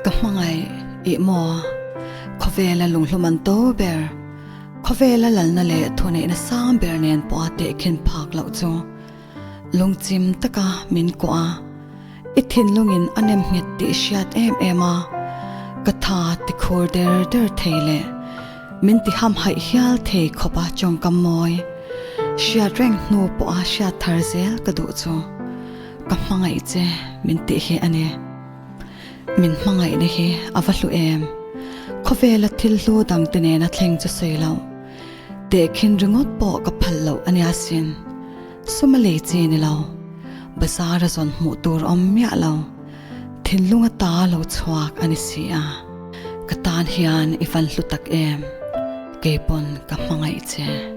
Ka hmangaih ih maw? Khawvela lunghlum an to ber, khawvela lalna leh thuneihna sang ber nen pawha tehkhin phak loh chu lungchim taka min kuah a, i thinlungin a nem nghet tih hriat em em a, ka tha ti khur der der thei leh min ti hamhaih hial thei khawpa tawngkam mawi hriat reng hnu pawha hriat thar zel ka duh chu ka hmangaih che min tih hi a ni. Min hmangaihna hi a va hlu em? Khawvela thil hlu dangte nena thleng chu sawi loh. Tehkhin ringawt pawh ka phal loh a nia sin. Sum a lei chi ni lo. Bazar a zawn hmuh tur awm miah lo. Thinlung ata lo chhuak a ni si a. Ka tan hian i van hlu tak em? Keipawn ka hmangaih che.